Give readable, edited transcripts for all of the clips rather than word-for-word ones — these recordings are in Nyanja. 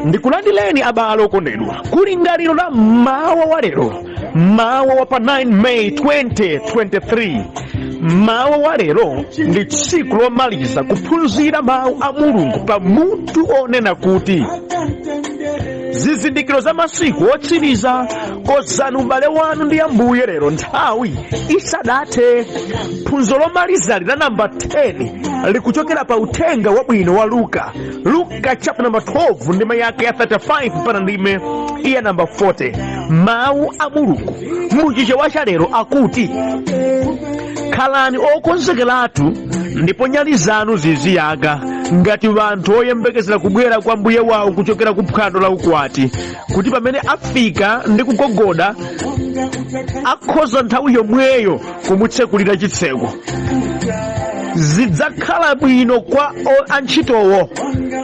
Ndikulandileni abale okondedwa kulingaliro la mmawa wa lero, mmawa wa pa 9 May 2023. Mmawa wa lero ndi tsiku lomaliza kuphunzira mawu a Mulungu pa mutu onena kuti zizindikiro za masiku otsiriza. Konzani ubale wanu ndi Ambuye lero nthawi isadathe. Phunziro lomalizali la namba 10 likuchokera pa uthenga wabwino wa Luka, Luka chapter number 12, ndime yake ya 35 mpaka ndime iya namba 40. Mawu a Mulungu muchichewa cha lero akuti, khalani okonzekeratu ndipo nyali zanu ziziyaka ngati anthu oyembekezera kubwera kwa mbuye wawo kuchokera ku phwando la ukwati, kuti pamene afika ndi kugogoda akhoza nthawi yomweyo kumutsekulira chitseko. Zidzakhala bwino kwa antchitowo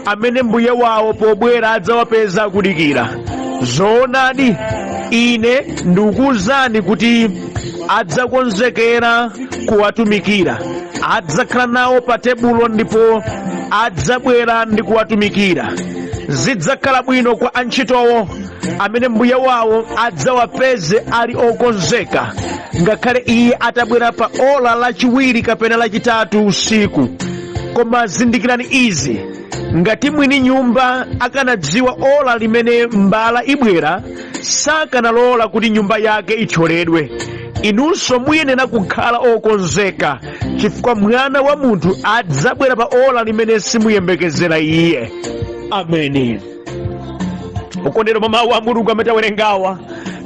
amene mbuye wawo pobwera adzawapeza akudikira. Zoonadi, ine ndikukuwuzani kuti adzakonzekera kuwatumikira, adzakhala nawo pa tebulo ndipo adzabwera ndi kuwatumikira. Zidzakhala bwino kwa antchitowo amene mbuye wawo adzawapeze ali okonzeka, ngakhale iye atabwera pa ola lachiwiri kapena lachitatu usiku. Koma zindikirani izi, ngati mwini nyumba akanadziwa ola limene mbala ibwera, sakanalola kuti nyumba yake ithyoledwe. Inunso muyenera kukhala okonzeka, chifukwa Mwana wa munthu adzabwera pa ola limene simuyembekezera iye. Ameni. Okondedwa, mwa mawu a Mulungu amene tawerengawa,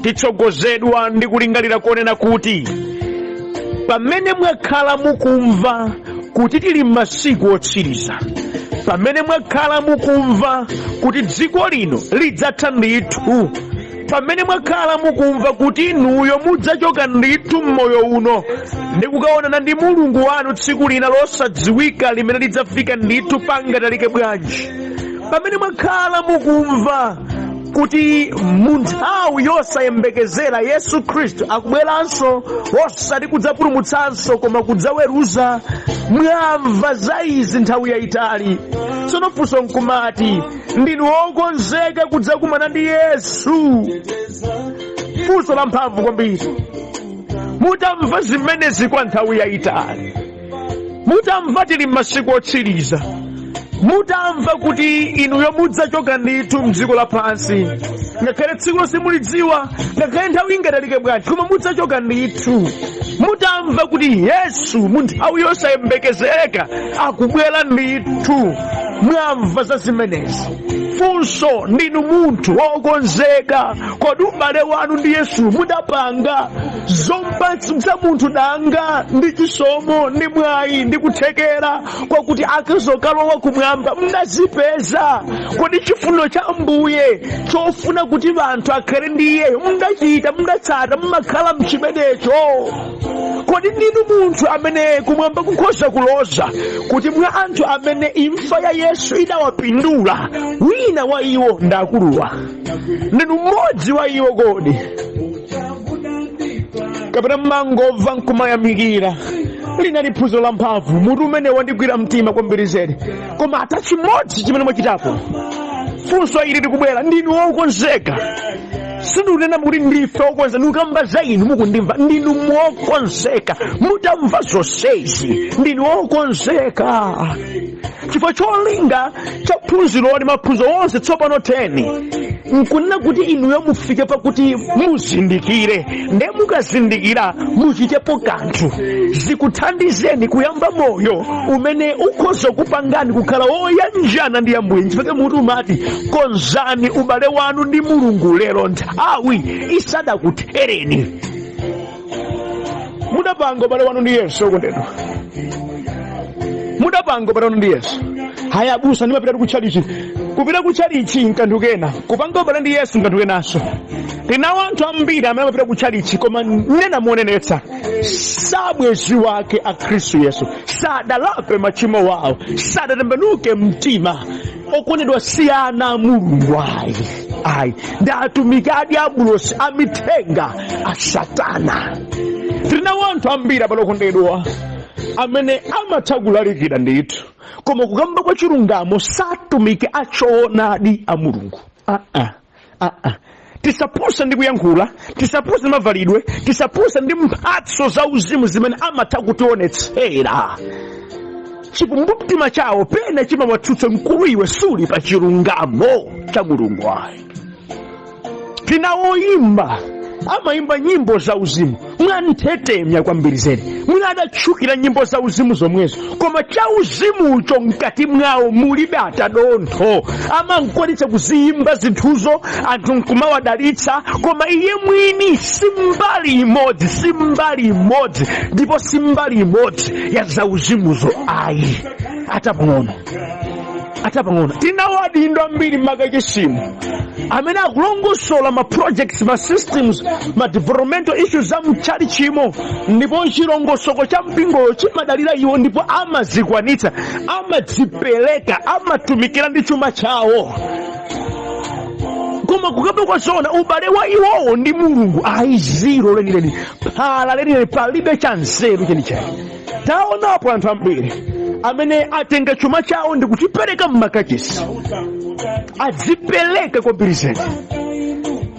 titsogozedwa ndi kulingalira konena kuti pamene mwakhala mukumva kuti tili m'masiku otsiriza, pamene mwakhala mukumva kuti dziko lino lidzatha ndithu, pamene mwakhala mukumva kuti inuyo mudzachoka ndithu m'moyo uno ndi kukaonana ndi Mulungu wanu tsiku lina losadziwika limene lidzafika ndithu pangatalike bwanji, pamene mwakhala mukumva kuti mu nthawi yosayembekezera Yesu Khristu akubweranso, osati kudzapulumutsanso koma kudzaweruza, mwamva za izi nthawi yayitali. Tsono funso nkumati, ndinu wokonzeka kudzakumana ndi Yesu? Funso la mphamvu kwambiri. Mutamva zimenezi kwa nthawi yayitali, mutamva tili m'masiku otsiriza, mutamva kuti inuyo mudzachoka ndithu mdziko lapansi, ngakhale tsiku simulidziwa, ngakhale nthawi ingatalike bwanji, koma mudzachoka ndithu, mutamva kuti Yesu mu nthawi yosayembekezereka akubwera ndithu, mwamva za zimenezi, funso, ndinu munthu wokonzeka? Kodi ubale wanu ndi Yesu mudapanga? Zompatsa munthu danga ndi chisomo ndi mwayi ndi kuthekera kwakuti akazokalowa kumwamba mudazipeza? Kodi chifuniro cha Ambuye chofuna kuti anthu akhale ndi iyeyo mudachita, mudatsata, mumakhala mchimenecho? Kodi ndinu munthu amene kumwamba kukhoza kuloza kuti mwa anthu amene imfa ya Yesu idawapindula, wina wa iwo ndi akuluwa? Ndinu mmodzi wa iwo kodi, kapena mmangomva nkumayamikira? Linali phunziro la mphamvu, mutu umene wandigwira mtima kwambiri zedi. Koma ata chimodzi chimene mwachitapo, funso ili likubwera, ndinu wokonzeka? Sindikunena kuti ndife okonzeka, ndikukamba za inu mukundimva. Ndinu wokonzeka? Mutamva zonsezi, ndinu wokonzeka? Chifukwa cholinga cha phunziroli, maphunziro onse tsopano 10, nkunena kuti inuyo mufike pakuti muzindikire, nde mukazindikira muchitepo kanthu, zikuthandizeni kuyamba moyo umene ukhoza kupangani kukhala woyanjana ndi Ambuye. Nchifukwa mutu umati konzani ubale wanu ndi Mulungu lero nthawi isadakuthereni. Mudapanga ubale wanu ndi Yesu? Okondedwa, mudapanga ubale wanu ndi Yesu? Haya abusa, ndimapita kutchalichi. Kupita kutchalichi nkanthu kena, kupanga ubale ndi Yesu nkanthu kenanso. Tinawo anthu ambiri amene amapita kutchalichi, koma nena monenetsa, sabwezi wake a Khristu Yesu, sadalape machimo wawo, sadatembenuke mtima. Okondedwa, si ana a Mulungu ayi, ayi, ndi atumiki a diabulosi, amithenga a Satana. Tinawo anthu ambiri abale okondedwa Amene amatha kulalikira ndithu, koma kukamba kwa chilungamo satumiki achoonadi a Mulungu. Aa, aa, tisapuse ndi kuyankhula, tisapuse ndi mavalidwe, tisapuse ndi mphatso za uzimu zimene amatha kutionetsera. Chikumbumtima chawo pena chimawatsutsa, mkulu iwe suli pa chilungamo cha Mulungu ayi. Tinawoyimba amayimba nyimbo za uzimu mwanthetemya kwambiri zedi, mwina adatchukira nyimbo za uzimu zomwezo, koma cha uzimucho mkati mwawo mulibe atadontho. Amankwanitsa kuziyimba zinthuzo, anthu nkumawadalitsa, koma iye mwini si mbali imodzi, si mbali imodzi, ndipo si mbali imodzi ya zauzimuzo ayi, atapang'ono atapang'ono. Tinawo adindo ambiri m'makachisimu amene akulongosola ma projects, ma systems, ma developmental issues a mtchalichimo, ndipo chilongosoko cha mpingoyo chimadalira iwo, ndipo amazikwanitsa, amadzipereka, amatumikira ndi chuma chawo. Koma kukamba kwa zoona, ubale wa iwowo ndi Mulungu ayi, zero lenileni, phala lenileni, palibe cha nzeru chenicheni. Taonapo anthu ambiri amene atenga chuma chawo ndi kuchipereka mmakachisi, adzipereka kwambiri zedi,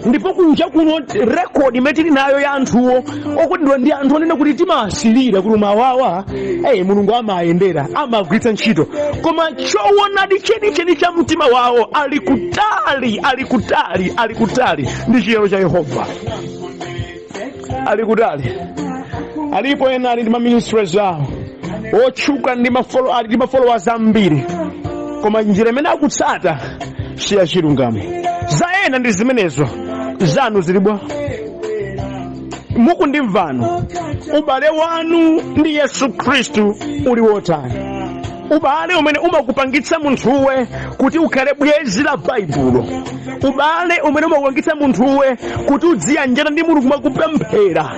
ndipo kunja kuno record imene tili nayo ya anthuwo okondedwa ndi anthu onena kuti timasilira kuti mawawa, eyi, Mulungu amayendera, amagwiritsa ntchito, koma choonadi chenicheni cha mtima wawo ali kutali, ali kutali, ali kutali ndi chiyero cha Yehova, ali kutali. Alipo ena ali ndi ma ministries awo otchuka ndi ali ndi ma followers ambiri, koma njira imene akutsata si ya chilungamo. Za ena ndi zimenezo, zanu zili bwa? Mukundimvano, ubale wanu ndi Yesu Khristu uli wotani? Ubale umene umakupangitsa munthuwe kuti ukhale bwenzi la Baibulo, ubale umene umakupangitsa munthuwe kuti udziyanjana ndi Mulungu mwakupemphera,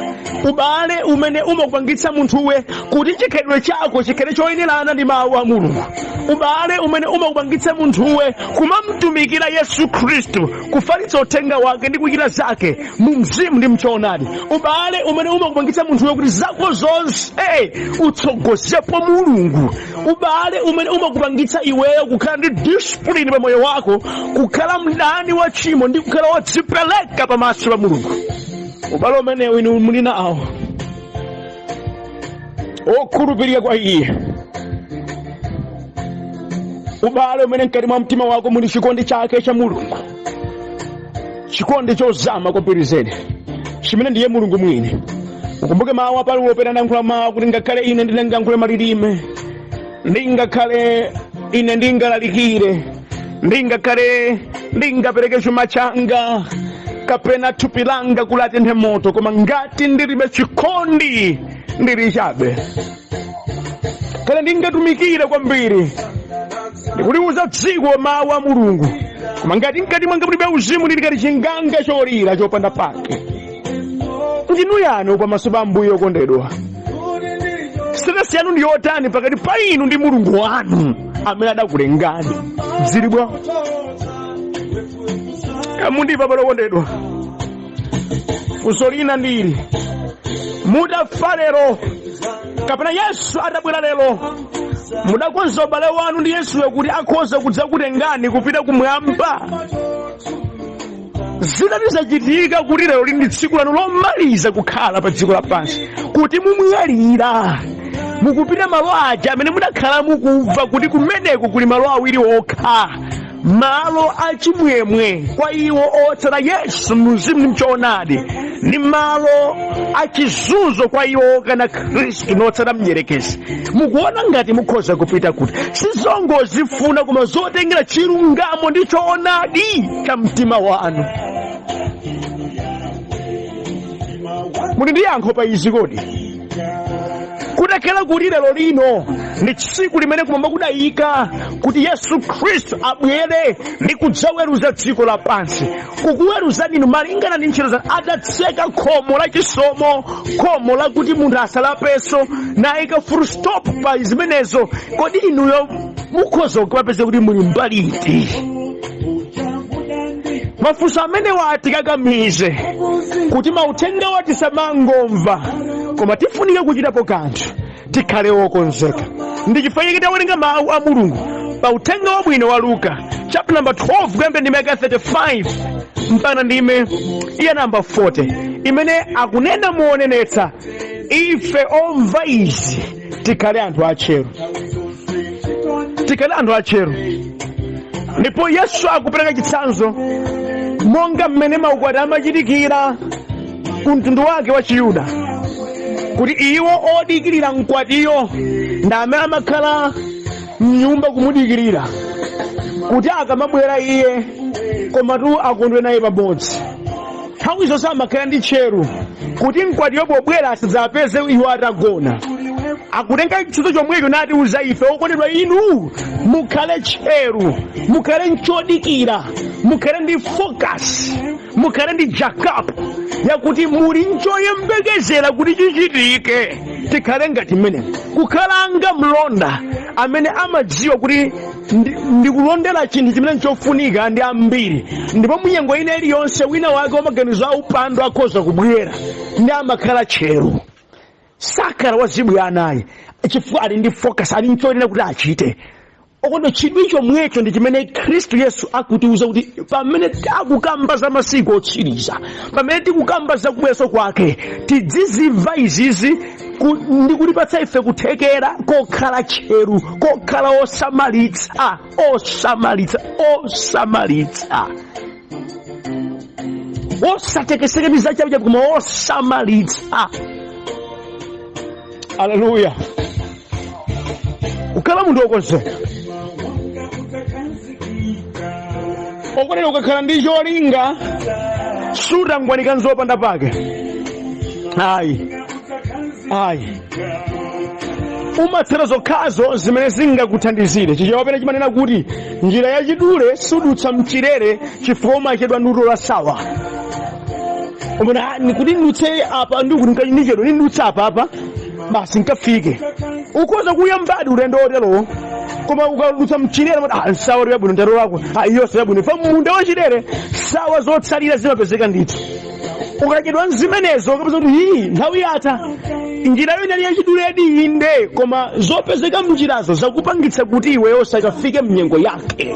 ubale umene umakupangitsa munthuwe kuti chikhalidwe chako chikhale choyenerana ndi mawu a Mulungu, ubale umene umakupangitsa munthuwe kumamtumikira Yesu Khristu, kufalitsa uthenga wake ndi kuchita zake mu mzimu ndi mchoonadi, ubale umene umakupangitsa munthuwe kuti zako zonse utsogozepo Mulungu, ubale umene umakupangitsa iweyo kukhala ndi discipline pa moyo wako, kukhala mdani wa tchimo ndi kukhala wodzipereka pamaso pa Mulungu, ubale umenewu inu muli nawo okhulupirika kwa iye, ubale umene mkati mwa mtima wako muli chikondi chake cha Mulungu, chikondi chozama kwambiri zedi chimene ndiye Mulungu mwini. Ukumbuke mawu a Paulo pena anayankhula mawu kuti ngakhale ine ndingayankhule malilime, ndingakhale ine ndingalalikire, ndingakhale ndingapereke chuma changa kapena thupi langa kuti atenthe moto, koma ngati ndilibe chikondi ndili chabe. Kale ndingatumikire kwambiri ndikuliuza dziko mawu a Mulungu, koma ngati mkati mwanga mulibe uzimu, ndili ngati chinganga cholira chopanda pake. Ndinu yani pamaso pa Ambuye? Okondedwa, status yanu ndi yotani pakati pa inu ndi Mulungu wanu amene adakulengani? Zili bwa? Mundipa pano, okondedwa? Funso lina ndili, mutafa lero kapena Yesu atabwera lero, mudakonza ubale wanu ndi Yesuyo kuti akhoza kudzakutengani kupita kumwamba? Zitati zachitika kuti lero lili ndi tsiku lanu lomaliza kukhala pa dziko lapansi, kuti mumwalira, mukupita malo aja amene mudakhala mukumva kuti kumeneko kuli malo awiri okha, malo achimwemwe kwa iwo otsata Yesu mzimu ndi mchoonadi, ndi malo achizunzo kwa iwo okana Khristu notsata mdierekezi, mukuona ngati mukhoza kupita kuti? Sizongozifuna, koma zotengera chilungamo ndi choonadi cha mtima wanu. Muli ndi yankho pa izi? Kodi kutakhala kuti lero lino ndi tsiku limene kumwamba kudayika kuti Yesu Khristu abwere ndi kudzaweruza dziko lapansi, kukuweruzani inu malingana ndi ntchito zanu, adatseka khomo la chisomo, khomo lakuti munthu asalapenso, nayika full stop pa zimenezo, kodi inuyo mukhoza kukapeza kuti muli mbali iti? Mafunso amenewa atikakamize kuti mauthengawa tisamangomva, koma tifunike kuchitapo kanthu. Tikhale wokonzeka. Ndi chifukwa chake tawerenga mawu a Mulungu pa Uthenga Wabwino wa Luka chapter number 12, kuyambira ndime yake 35 mpaka ndime ya namba 40, imene akunena moonenetsa ife omva izi tikhale anthu atcheru, tikhale anthu atcheru. Ndipo Yesu akupereka chitsanzo monga mmene maukwati amachitikira ku mtundu wake wa Chiyuda, kuti iwo odikirira mkwatiyo ndi amene amakhala mnyumba kumudikirira kuti akamabwera iye komatu akondwe naye pamodzi. Nthawi zonse amakhala ndi tcheru kuti mkwatiyo pobwera asadzapeze iwo atagona. Akutenga chitsanzo chomwecho natiuza ife, okondedwa inu, mukhale tcheru, mukhale nchodikira, mukhale ndi focus, mukhale ndi jackup yakuti muli nchoyembekezera kuti chichitike. Tikhale ngati mmene kukhala anga mlonda amene amadziwa kuti ndikulondera chinthu chimene nchofunika ndi ambiri, ndipo munyengo ina iliyonse wina wake wamaganizo aupandu akhoza kubwera, ndi amakhala tcheru, sakhala wazibwana ayi, chifukwa ali ndi focus, ali nchoyenera kuti achite. Okondedwa, chidwi chomwecho ndi chimene Khristu Yesu akutiuza kuti pamene akukamba za masiku otsiriza, pamene tikukamba za kubweranso kwake, tidzizimva izizi ndi kutipatsa ife kuthekera kokhala tcheru, kokhala osamalitsa, osamalitsa, osamalitsa, osatekeseka ndi zachabechabe, koma osamalitsa. Aleluya! Kukhala munthu wokonzeka. Okondedwa, ukakhala ndi cholinga sutangwanika nzopanda pake ayi, ayi, umatsata zokhazo zimene zingakuthandizire. Chichewa pena chimanena kuti njira yachidule sudutsa mchirere, chifukwa umachedwa ndi utola sawa. Umene kuti ndidutse apa ndikuti ndichedwa ndidutse apa apa basi nkafike. Ukhoza kuyambadi ulendo woterowo, koma ukadutsa mchirere umati, ah, nsawa yabwino ndatolako, ah, iyonso yabwino. Fa munda wachirere sawa zotsalira zimapezeka ndithu. Ukachedwa nzimenezo ukapeza kuti hii nthawi yatha. Njirayo inali yachiduledi inde, koma zopezeka mnjirazo zakupangitsa kuti iweyo usakafike mnyengo yake.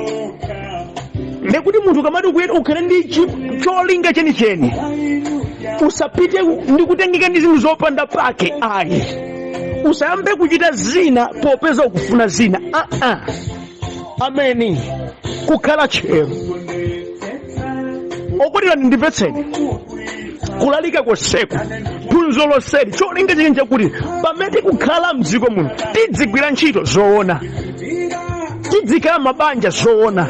Ndekuti munthu ukamati ukhale ndi cholinga chenicheni, usapite ndi kutengeka ndi zinthu zopanda pake ayi. Usayambe kuchita zina popeza ukufuna zina, aa. Ameni. Kukhala tcheru. Okondedwa, ndimvetseni, kulalika konseku, phunziro lonseli, cholinga chake nchakuti pamene tikukhala mdziko muno tidzigwira ntchito zoona, tidzikhala mabanja zoona,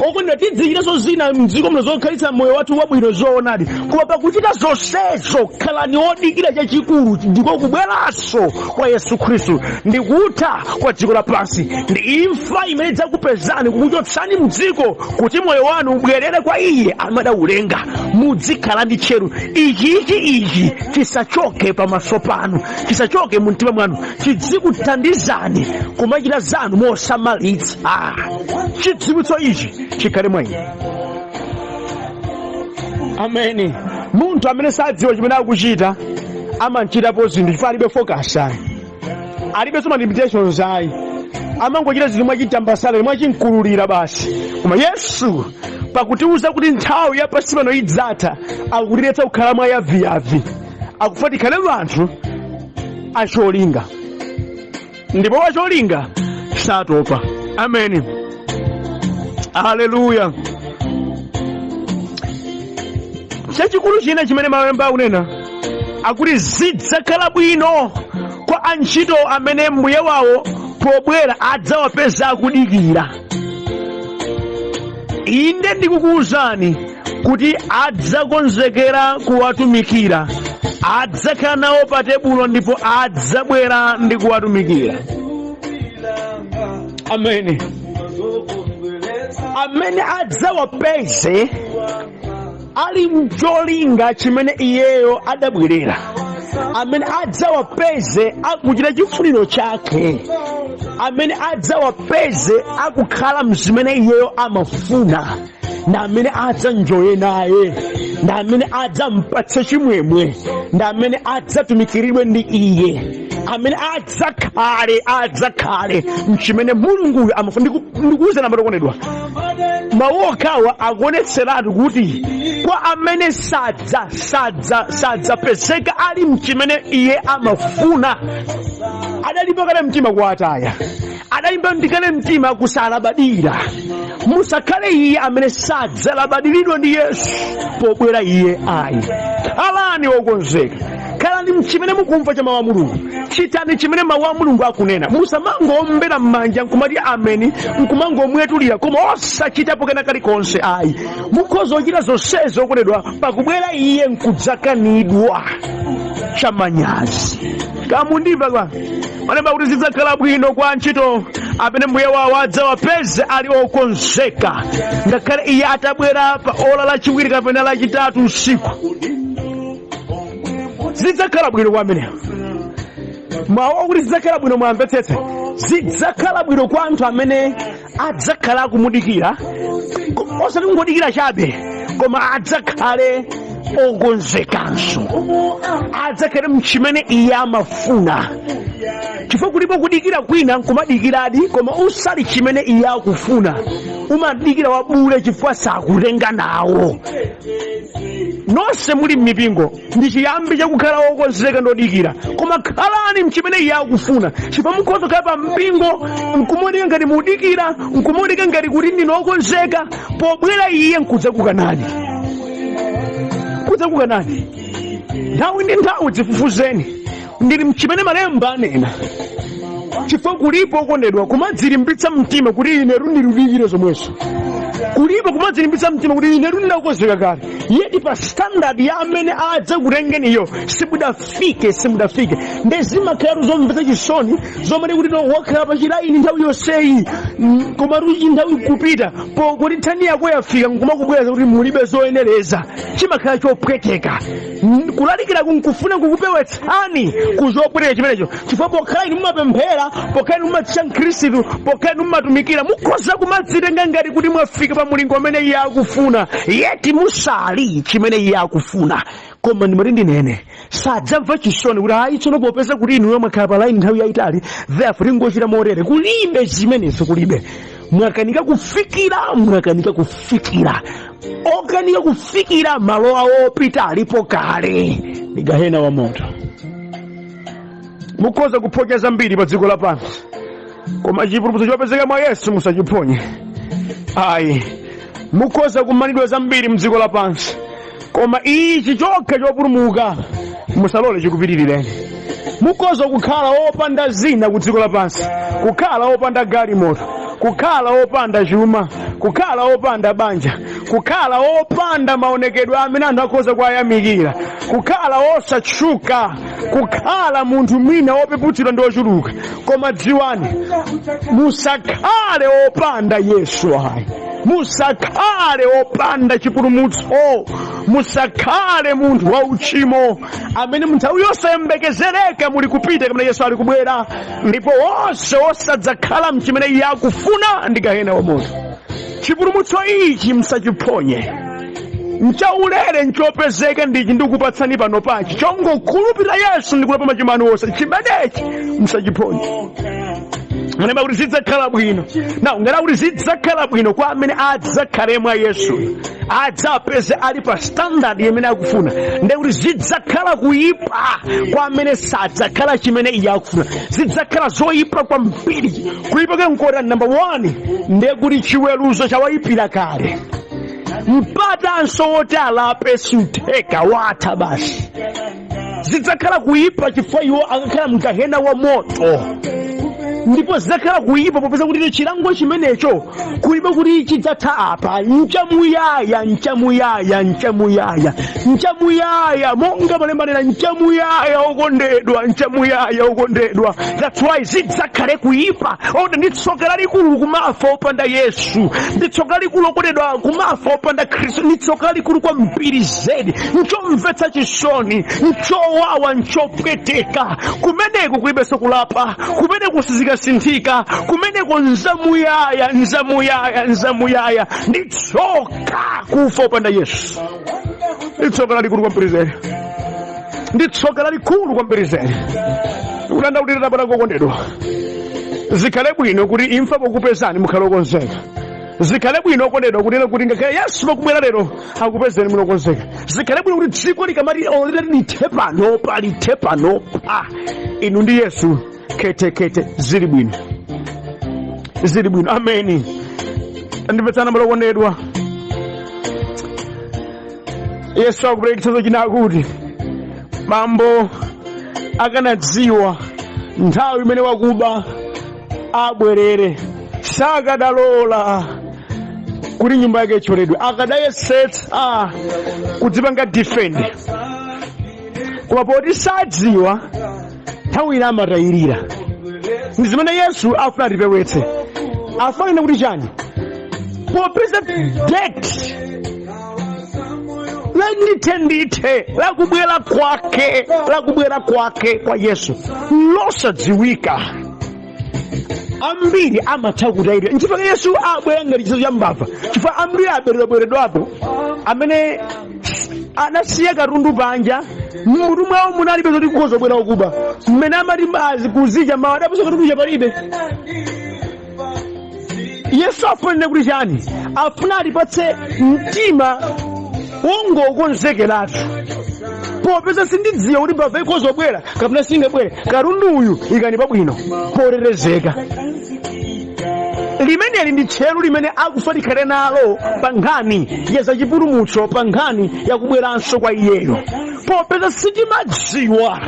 okondedwa, tidzichitanso zina mdziko muno zokhalitsa moyo wathu wabwino zoonadi. Koma pakuchita zonsezo khalani odikira chachikulu, ndiko kubweranso kwa Yesu Khristu ndi kutha kwa dziko lapansi ndi imfa imene idzakupezani kukuchotsani mdziko kuti moyo wanu ubwerere kwa iye amene adaulenga. Mudzikhala ndi tcheru. Ichi ichi chisachoke pamaso panu, chisachoke mu mtima mwanu, chidzikuthandizani kumachita zanu mosamalitsa. Chidziwitso ichi chikhale mwa inu. Ameni. Munthu amene sadziwa chimene akuchita amachitapo zinthu chifukwa alibe focus ayi, alibenso ma limitations ayi, amangochita zinthu mwachitambasale, mwachinkululira basi. Koma Yesu pakutiuza kuti nthawi ya pansi pano idzatha, akutiletsa kukhala mwa yaviyavi. Akufuna tikhale anthu acholinga, ndipo wacholinga satopa. Ameni. Haleluya. Chachikulu china chimene malemba akunena, akuti zidzakhala bwino kwa antchito amene mbuye wawo pobwera adzawapeza akudikira. Inde, ndikukuwuzani kuti adzakonzekera kuwatumikira, adzakhala nawo pa tebulo ndipo adzabwera ndi kuwatumikira. Amene amene adzawapeze ali mcholinga chimene iyeyo adabwerera, amene adzawapeze akuchita chifuniro chake, amene adzawapeze akukhala mzimene iyeyo amafuna, ndi amene adzanjoye naye, ndi amene adzampatse chimwemwe, ndi amene adzatumikiridwe ndi iye. Amene adzakhale mchimene Mulunguyo amafuna. Ndikuwuzani abale okondedwa, mawu okhawa akuonetseratu kuti kwa amene sadzapezeka ali mchimene iye amafuna, adalimba kale mtima kuwataya, adalimba kale mtima kusalabadira. Musakhale iye amene sadzalabadiridwa ndi Yesu pobwera iye ayi. Khalani wokonzeka, khalani mchimene mukumva cha mawu a Mulungu, chitani chimene mawu a Mulungu akunena. Musamangowombera m'manja nkumati ameni, nkumangomwetulira, koma osachitapo kena kalikonse ayi. Mukhoza kuchita zonsezo okondedwa, pakubwera iye nkudzakanidwa, chamanyazi. Kamundimva kwa malemba kuti zidzakhala bwino kwa antchito amene mbuye wawo adzawapeze ali okonzeka, ngakhale iye atabwera pa ola lachiwiri kapena lachitatu usiku. Zidzakhala bwino kwa amenewo. Mawu akuti zidzakhala bwino, mwamvetsetse, zidzakhala bwino kwa anthu amene adzakhala akumudikira, osati kungodikira chabe, koma adzakhale okonzekanso, adzakhale mchimene iye amafuna. Chifukwa kulipo kudikira kwina nkumadikiradi, koma usali chimene iye akufuna, umadikira wabule chifukwa sakutenga nawo. Nonse muli m'mipingo, ndi chiyambi chakukhala wokonzeka ndodikira, koma khalani mchimene iye akufuna. Chifukwa mukhoza kukhala pa mpingo nkumaoneka ngati mudikira, nkumaoneka ngati kuti ndinu okonzeka, pobwera iye nkudzakukanani, kudzakukanani. Nthawi ndi nthawi dzifufuzeni, ndili mchimene malemba anena? Chifukwa kulipo okondedwa kumadzilimbitsa mtima kuti ine ndiludikire zomwezo, kulipo kumadzilimbitsa mtima kuti ine ndinakonzeka kale, yet pa standard ya amene adzakutengeniyo simudafike, simudafike. Nde zimakhala zomvetsa chisoni zomwe kuti no wakhala pa chilaini nthawi yonseyi, koma tuchi nthawi kupita pokuti turn yako yafika nkumakubweza kuti mulibe zoyenereza. Chimakhala chopweteka. Kulalikira nkufuna kukupewetsani kuchopweteka chimenecho, chifukwa pokhala inu mumapemphera, pokhala inu mumatcha Mkhristu, pokhala inu mumatumikira, mukhoza kumadzitenga ngati kuti mwafika pa mulingo amene iye akufuna, yet musali chimene iye akufuna. Koma ndimati ndinene, sadzamva chisoni kuti ayi, tsono popeza kuti inuyo mwakhala pa line nthawi yayitali, therefore tingochita motere. Kulibe zimenezo, kulibe. Mwakanika kufikira, mwakanika kufikira. Okanika kufikira, malo awo opita alipo kale, ndi gahena wa moto. Mukhoza kuphonya zambiri pa dziko lapansi, koma chipulumutso chopezeka mwa Yesu musachiphonye ayi. Mukhoza kumanidwa zambiri mdziko lapansi, koma ichi chokha chopulumuka musalole chikupitirireni. Mukhoza kukhala wopanda zina ku dziko lapansi, kukhala wopanda galimoto, kukhala wopanda chuma, kukhala wopanda banja, kukhala wopanda maonekedwe amene anthu akhoza kuwayamikira, kukhala wosatchuka, kukhala munthu mwina wopeputsidwa ndi ochuluka, koma dziwani, musakhale wopanda Yesu ayi, musakhale wopanda chipulumutso, musakhale munthu wauchimo amene munthawi yosayembekezereka muli kupita kamene Yesu ali kubwera. Ndipo wonse osadzakhala mchimene iye akufuna ndi gahena wa moto. Chipulumutso ichi msachiphonye, nchaulere, nchopezeka, ndichi ndikupatsani pano pachi, chongokhulupirira Yesu ndikulapa machimo anu onse. Chimenechi msachiphonye. Malemba kuti zidzakhala bwino na ngati kuti zidzakhala bwino kwa amene adzakhale mwa Yesu, adzapeze ali pa standard imene akufuna, ndiye kuti zidzakhala kuyipa kwa amene sadzakhala chimene iye akufuna. Zidzakhala zoyipa kwambiri. Kuyipa ke nkota number 1, ndiye kuti chiweruzo chawayipira kale, mpatanso woti alape sutheka, watha basi. Zidzakhala kuyipa chifukwa iwo akakhala mgahena wa moto. Ndipo zidzakhala kuyipa popeza kuti chilango chimenecho kulibe kuti chidzatha apa, nchamuyaya, nchamuyaya, nchamuyaya, nchamuyaya, monga malemba anena, nchamuyaya okondedwa, nchamuyaya okondedwa. That's why zidzakhale kuyipa ode. Ndi tsoka lalikulu kumafa opanda Yesu, ndi tsoka lalikulu okondedwa kumafa opanda Khristu, ndi tsoka lalikulu kwambiri zedi, nchomvetsa chisoni, nchowawa, nchopweteka. Kumeneko kulibenso kulapa, kumeneko sizikasinthika, kumeneko nzamuyaya, nzamuyaya, nzamuyaya. Ndi tsoka kufa opanda Yesu, ndi tsoka lalikulu kwambiri zedi, ndi tsoka lalikulu kwambiri zedi. Kulanda kuti tabata kokondedwa, zikhale bwino kuti imfa pokupezani mukhale okonzeka. Zikhale bwino, okondedwa, kunena kuti ngakhale Yesu pakubwera lero akupezeni muli okonzeka. Zikhale bwino kuti dziko likamati olilati lithe panopa, lithe panopa, inu ndi Yesu khetekhete, zili bwino, zili bwino. Ameni. Tandimvetsani okondedwa, Yesu akupereka chitsanzo china, akuti bambo akanadziwa nthawi imene wakuba abwerere, sakadalola kuti nyumba yake ithyoledwe, akadayesetsa kudzipanga defend. Koma poti sadziwa, nthawi ina amatayirira. Ndi zimene Yesu afuna atipewetse. Afuna kuti chani? Popeza date la ndithe ndithe lakubwera kwake, lakubwera kwake kwa Yesu losadziwika, ambiri amatha kutayirira. Nchifukwa Yesu abwera ngati chitsanzo cha mbava, chifukwa ambiri aberedwabweredwapo amene anasiya katundu panja, mmutu mwawo munalibe zoti kukhoza kubwera okuba. Mmene amati mazi kuzicha mawa, adaposa katundu chapalibe. Yesu afunene kuti chani? Afuna atipatse mtima wongokonzekeratu. Popeza sindidziwa kuti mbava ikhoza kubwera kapena singabwere, katundu uyu ikani pabwino potetezeka. Limeneli ndi tcheru limene akufa tikhale nalo pa nkhani ya zachipulumutso, pa nkhani yakubweranso kwa iyeyo. Popeza sitimadziwa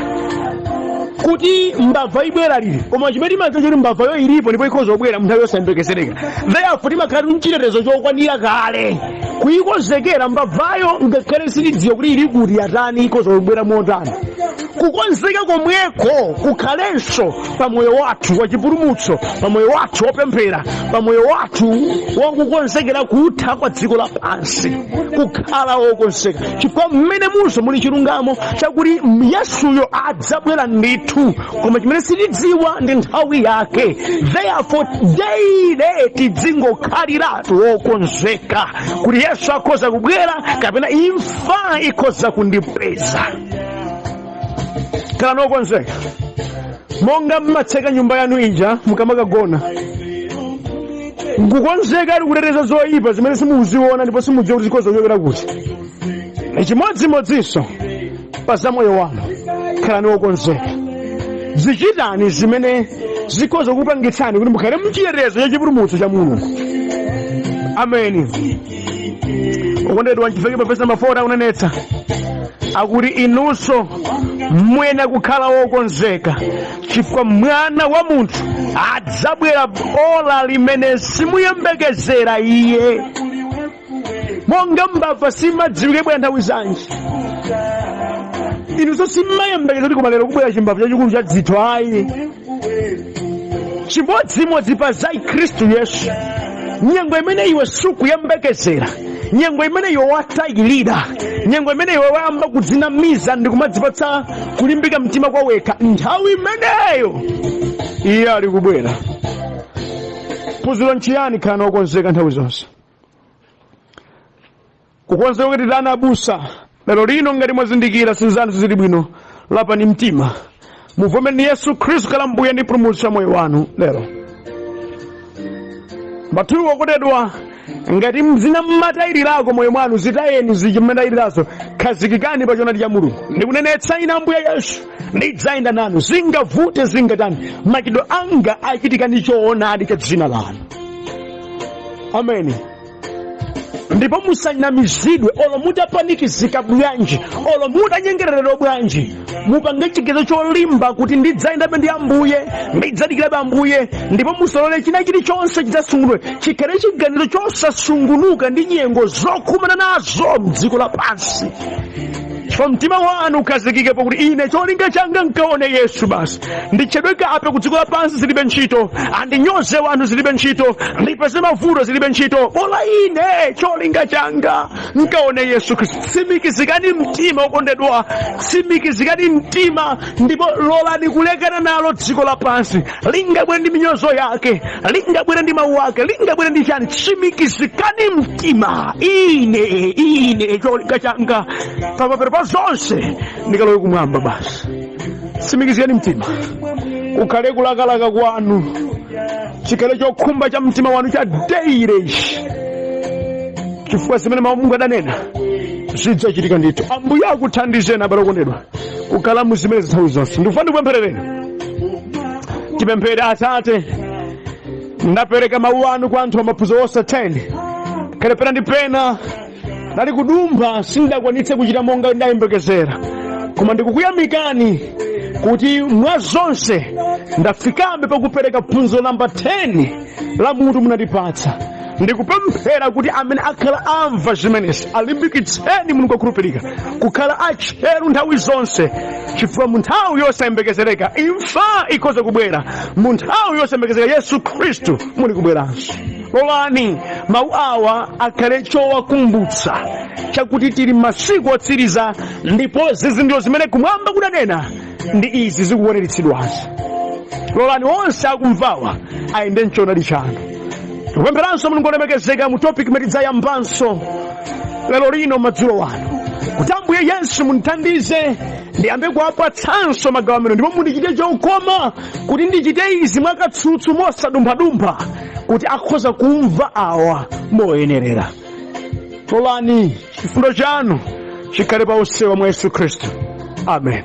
kuti mbava ibwera liti, koma chimene timadziwa choti mbavayo ilipo ndipo ikhoza kubwera munthawi yosayembekezereka, therefore timakhala ndi chitetezo chokwanira kale kuyikonzekera mbavayo, ngakhale sitidziwa kuti ili kuti, yatani, ikhoza kubwera motani. Kukonzeka komweko kukhalenso pa moyo wathu wa chipulumutso, pa moyo wathu wopemphera, pa moyo wathu wakukonzekera kutha kwa dziko lapansi, kukhala wokonzeka, chifukwa mmene munso muli chilungamo chakuti Yesuyo adzabwera ndithu, koma chimene sitidziwa ndi nthawi yake. Therefore daily tidzingokhaliratu wokonzeka kuti Yesu akhoza kubwera kapena imfa ikhoza kundipeza. Khalani wokonzeka. Monga mmatseka nyumba yanu ija mukamakagona, nkukonzeka ali kuteteza zoyipa zimene simuziona ndipo simudziwa kuti zikhoza kuchokera kuti, chimodzimodzinso pa za moyo wanu. Khalani wokonzeka, zichitani zimene zikhoza kukupangitsani kuti mukhale mchitetezo cha chipulumutso cha Mulungu. Ameni. Okondedwa, nchifukwa pa vesi namba 4 akunenetsa akuti inunso muyenera kukhala wokonzeka, chifukwa Mwana wa Munthu adzabwera ola limene simuyembekezera iye. Monga mbava simadziwika ibwera nthawi zanji, inunso simmayembekeza kuti koma lero kubwera chimbava chachikulu cha dzitho, ayi. Chimodzimodzi pa za Khristu Yesu, nyengo imene iwe sukuyembekezera, nyengo imene iwe watayirira, nyengo imene iwe wayamba kudzinamiza ndi kumadzipatsa kulimbika mtima kwa wekha, nthawi imeneyo iye ali kubwera. Phunziro nchiyani? Khalani wokonzeka nthawi zonse. Kukonzeka kuti tani, abusa? Lero lino ngati mwazindikira sinzanu sizili bwino, lapani mtima, muvomereni Yesu Khristu khala Mbuye ndi Mpulumutsi wa moyo wanu lero. Bathu wokondedwa, ngati zina mmatayirirako moyo mwanu, zitayeni zija mmatayirirazo, khazikikani pa choonadi cha Mulungu. Ndikunenetsa ine Ambuye Yesu, ndidzayenda nanu, zingavute zingatani, machitidwe anga achitika ndi choonadi cha dzina lanu. Ameni. Ndipo musanamizidwe, olo mutapanikizika bwanji, olo mutanyengereredwa bwanji, mupange chiganizo cholimba kuti ndidzayendabe ndi Ambuye, ndidzadikirabe Ambuye, ndipo musalole china chilichonse chidzasungunule. Chikhale chiganizo chosasungunuka ndi nyengo zokumana nazo mdziko lapansi, chifukwa mtima wanu ukhazikike pakuti ine cholinga changa nkaone Yesu basi. Nditchedwe kape ku dziko lapansi zilibe ntchito, andinyoze wanthu zilibe ntchito, ndipeze mavuto zilibe ntchito, bola ine cholinga changa nkaone Yesu Khristu. Tsimikizikani mtima, okondedwa, tsimikizikani mtima, ndipo lolani kulekana nalo dziko lapansi. Lingabwere ndi minyozo yake, lingabwere ndi mawu ake, lingabwere ndi chani, tsimikizikani mtima, ine cholinga changa pamapeto pa zonse ndikalowe kumwamba basi. Tsimikizikani mtima. Kukhale kulakalaka kwanu, chikhale chokhumba cha mtima wanu cha daily ichi, chifukwa zimene mawu Mulungu adanena zidzachitika ndithu. Ambuye akuthandizeni, abale okondedwa, kukhala mu zimenezi nthawi zonse. Ndikufuna ndikupempherereni. Tipemphere. Atate, ndapereka mawu anu kwa anthu amaphunziro onse 10. Khale pena ndi pena ndali kudumpha, sindakwanitse kuchita monga ndayembekezera, koma ndikukuyamikani kuti mwa zonse ndafikabe pakupereka phunziro namba 10 la mutu munatipatsa. Ndikupemphera kuti amene akhala amva zimenezi alimbikitseni, Mulungu okhulupirika, kukhala atcheru nthawi zonse, chifukwa mu nthawi yosayembekezereka imfa ikhoza kubwera, mu nthawi yosayembekezereka Yesu Khristu muli kubweranso. Lolani mawu awa akhale chowakumbutsa chakuti tili masiku otsiriza, ndipo zizindikiro zimene kumwamba kudanena ndi izi zikukwaniritsidwazi. Lolani onse akumvawa ayende mchoonadi chanu. Tikupempheranso, Mulungu olemekezeka, mu topic imene tidzayambanso lero lino madzulo wano, kuti Ambuye Yesu mundithandize ndiyambe kuwapatsanso magawo amene, ndipo mundichite chokoma kuti ndichite izi mwakatsutsu, mosadumphadumpha, kuti akhoza kumva awa moyenerera. Lolani chifundo chanu chikhale pa onsewa mwa Yesu Khristu, amen.